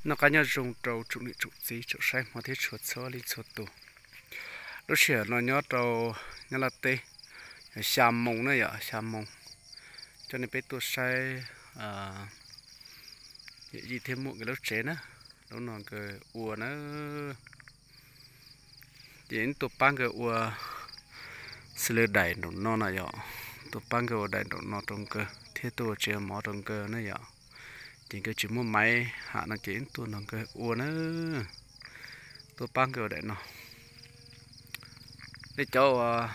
Noj qab nyob zoo rau tsoom niam tsoom txiv tsoom saib hmov thiab tshua txhua leej txhua tus. Lub sij hawm no nyob rau Nyab Laj teb, xya moos na yom, xya moos. Coj nej peb tuaj saib yawm yij thiab muam nkawd lub tsev na. Lub no nkawd ua na, ces tuaj pab nkawd ua xws li daim nraum no na yom, tuaj pab nkawd ua daim nraum no rau nkawd thiab tuaj ua tsev mov rau nkawd na yom. Ces nkawd tsis muaj maiv ham no ces tuaj nrog nkawd ua na, tuaj pab nkawd ua daim no. Nej cov uas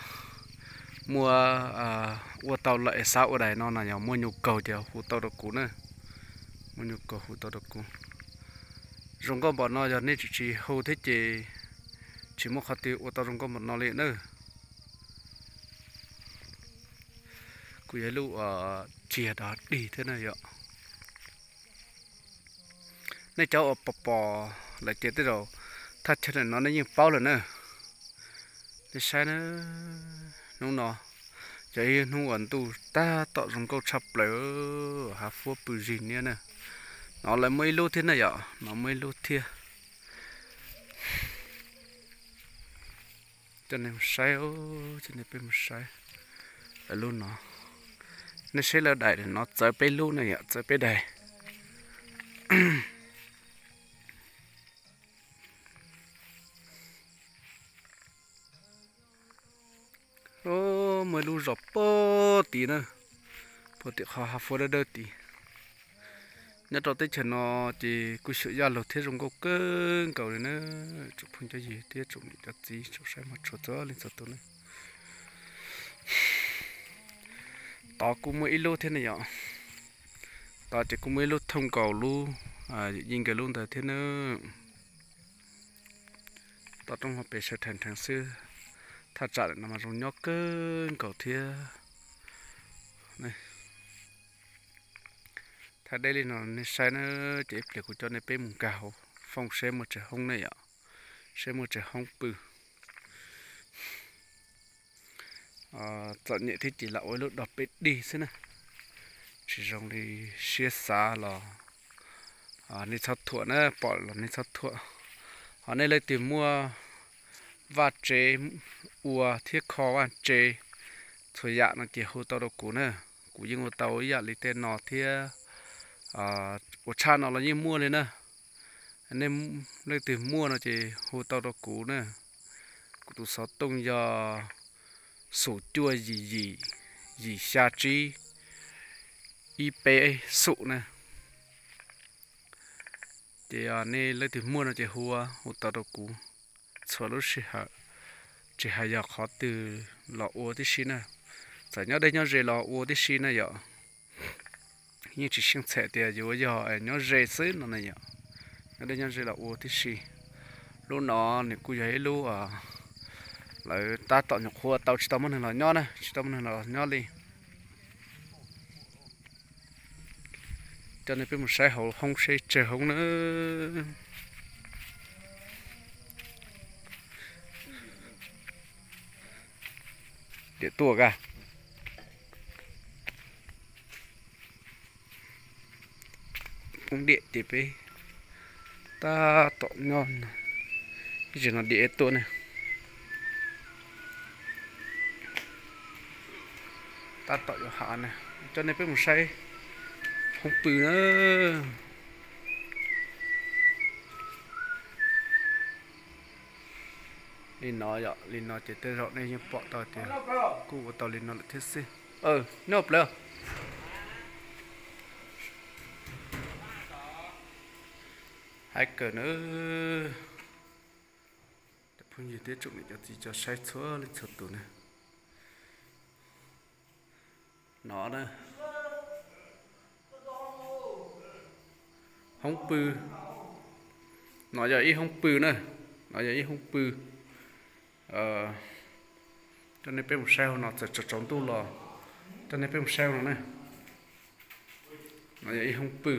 muaj, ua tau lawm es xav ua daim no na yog muaj nhu kaug ces hu tau rau kuv na, muaj nhu kaug hu tau rau kuv. Zoo nkauj npaum no yog nej tsis, tsis hu thiab ces tsis muaj qhov twg ua tau zoo nkauj npaum no li na. Kuj yog ib lub uas tsiag dog dig thiab na yom. Nej cov uas pom pom lawm ces tej zaum thaj chaw ntawm no nej yeej paub lawm na. Nej saib na, hnub no yog ib hnub uas ntuj tab tom zoo nkauj tshaj plaws, hav fuab pw zig niab na. No lawv muaj ib lub thiab na yom, no muaj ib lub thiab. Coj nej mus saib, coj nej peb mus saib lub no. Nej saib lawv daim no txawv peb lub na yom, txawv peb daim. Muaj ib lub zos puag tid na, puag tim qhov hav fuab dawb dawb tid. Nyob rau teb chaws no ces kuj xyuam yaj lug thiab zoo nkauj kawg nkaus li na. Tsoom phooj cov ywg thiab tsoom niam cov txiv tsoom saib hmov tshua txhua leej txhua tus na. Tod kuj muaj ib lub thiab ne yom. Tod ces kuj muaj ib lub thooj nkaus lub yawm yij nkawd lub ntawd thiab na. Toj roob hauv pes sawv rhees rhees xwb. Thaj tsam no mas zoo nyob kawg nkaus thiab. Thaij deb li no nej saib na, ces ib pliag kuv coj nej peb mus nkag hauv foob seb muaj tsev hoob ne yom, seb muaj tsev hoob pw. Txom nyem thiab ces lam ua ib lub dog peb dig xwb na, tsis zoo li siab xav los nej txhob thuam na, pom los nej txhob thuam. Ho nej leej twg muaj vaj tsev ua thiab kho vaj tsev txhua yam no ces hu tau rau kuv na. Kuv yeej ua tau ib yam li tej no thiab, ua tshaj no los yeej muaj li na. Nej leej twg muaj no ces hu tau rau kuv na. Kuv tus xov tooj yog xum cuaj yim yim, yim xya tsib, ib peb xum na. Ces nej leej twg muaj no ces hu, hu tau rau kuv txhua lub sij hawm, tsis hais yog qhov twg los ua tib si na. Txawm nyob deb nyob ze los ua tib si na yom. Yeej tsis xyeej txhem tias yuav yog nyob ze xwb no na yom. Nyob deb nyob ze los ua tib si. Lub no nws kuj yog ib lub lawv tab tom nyuam qhuav tau tsis tau muaj neeg los nyob na, tsis tau muaj neeg los nyob li. Coj nej peb mus saib hauv hoob seb tsawg hoob na. Diam tuaj ka. Poob diam ces peb tab tom nyob no, ib tsam no diam tuaj ne. Tab tom yuav hav na, coj nej peb mus saib hoob pw na. Li no yom, li no ces tej zaum nej yeej pom tau tias kuj ua tau li no lawm thiab xwb. Nyob plawv. Hais kawm na. Cov phooj ywg thiab tsoom niam cov txiv cov saib txhua leej txhua tus na. No na, hoob pw. No yog ib hoob pw na, no yog ib hoob pw. Coj nej peb mus saib hauv no, txawm tsaus tsaus ntuj los coj nej peb mus saib hauv no na. No yog ib hoob pw.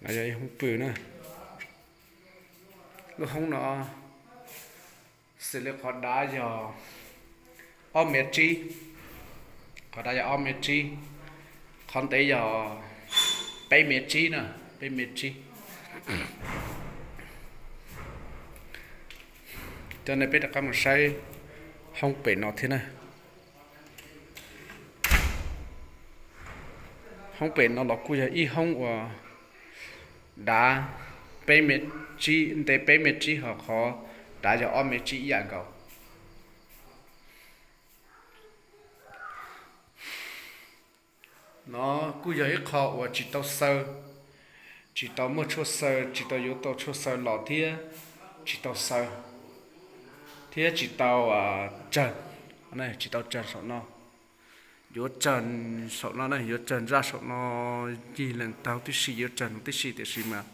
Yog ib hoob pw na. Lub hoob no xws li qhov dav yog ob mev tsib, qhov dav yog ob mev tsib, qhov ntev yog peb mev tsib na, peb mev tsib. Coj nej peb rov qab mus saib hoob pem no thiab na. Hoob pem no los kuj yog ib hoob uas dav peb mev tsib, ntev peb mev tsib, ho qhov dav yog ob mev tsib ib yam nkaus. No kuj yog ib qho uas tsis tau xaws, tsis tau muaj tshuaj xaws, tsis tau yuav tau tshuaj xaws los thiab, tsis tau xaws, thiab tsis tau tsawg, tsis tau tsawg saum no. Yuav tsawg saum no ne, yuav tsawg zaj saum no, cig lees taug tib si, yuav tsawg no tib si, tiam sis mas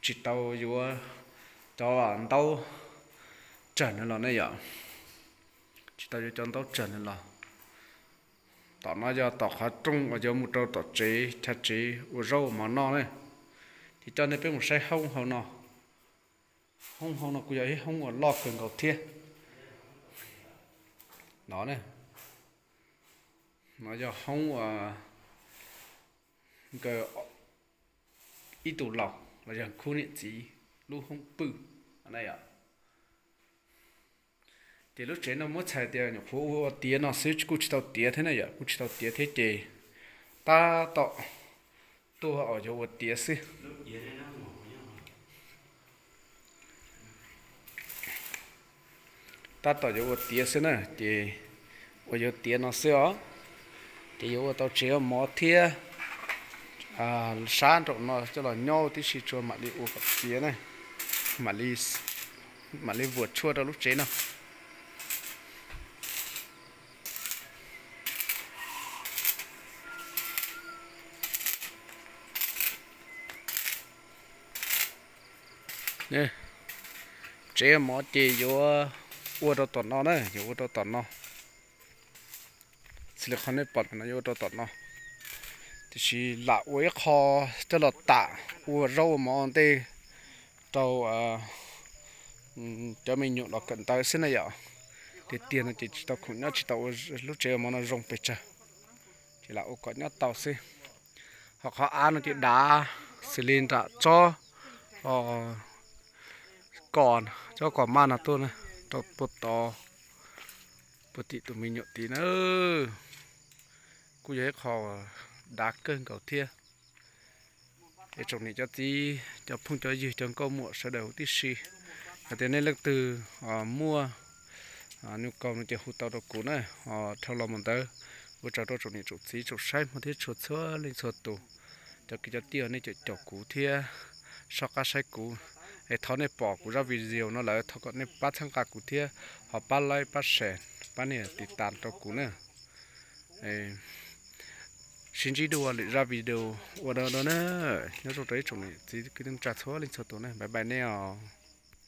tsis tau yuav cov ntaub tsawg no los ne yom. Tsis tau yuav cov ntaub tsawg no los. Tom no yog tom qhov rooj uas yuav mus rau tom tsev, chav tsev ua zaub ua mov noj ne. Ces coj nej peb mus saib hoob hauv no. Hoob hauv no kuj yog ib hoob uas loj kawg nkaus thiab. No ne, no yog hoob uas nkawd ib tug laus los yog khub niam txiv lub hoob pw. Ces lub tsev no muab txhais tias nyuam qhuav ua tiav no xwb, kuj tsis tau tiav thiab na yom, kuj tsis tau tiav thiab ces tab tom tuaj uas yuav ua tiav xwb. Tab tom yuav ua tiav xwb na, ces uas yuav tiav no xwb os. Ces yuav ua tau tsev ua mov thiab, sab nraum no coj los nyob tib si, tsuas mam li ua kom tiav na, mam li vuas tshuaj rau lub tsev no. Tsev ua mov ces yuav ua rau tom no na, yuav ua rau tom no. Xws li qhov nej pom no yuav ua rau tom no, tiam sis lam ua ib qho coj los tam ua zaub ua mov ua ntej rau cov me nyuam los kawm ntawv xwb na yom. Tiag tiag no ces tsis tau khoom nyob, tsis tau ua lub tsev ua mov no zoo pes tsawg, ces lam ua kom nyob tau xwb. Ho qhov av no ces dav xws li nram tsob kos, tsob kos maj no tuaj na, rau puag tod, puag tim tus me nyuam tid na. Kuj yog ib qho dav kawg nkaus thiab. Es tsoom niam cov txiv, cov phooj cov ywg, cov nkauj muam sawv daws huv tib si, yog tias nej leej twg muaj nhu kaus no ces hu tau rau kuv na. Dhau los mus ntawd, ua tsaug rau tsoom niam tsoom txiv tsoom saib hmov thiab tshua txhua leej txhua tus, cov kwv cov tij uas nej caum caum kuv thiab soj qab saib kuv. Es thov nej pom kuv zaj video no lawm thov kom nej pab txhawb nqa kuv thiab ho pab like pab share, pab nias tiv tas rau kuv na. Sib ntsib dua lwm zaj video ua dua dua na. Nyob zoo rau ib tsoom niam txiv kwv tij neej tsa txhua leej txhua tus na, bye bye nej os.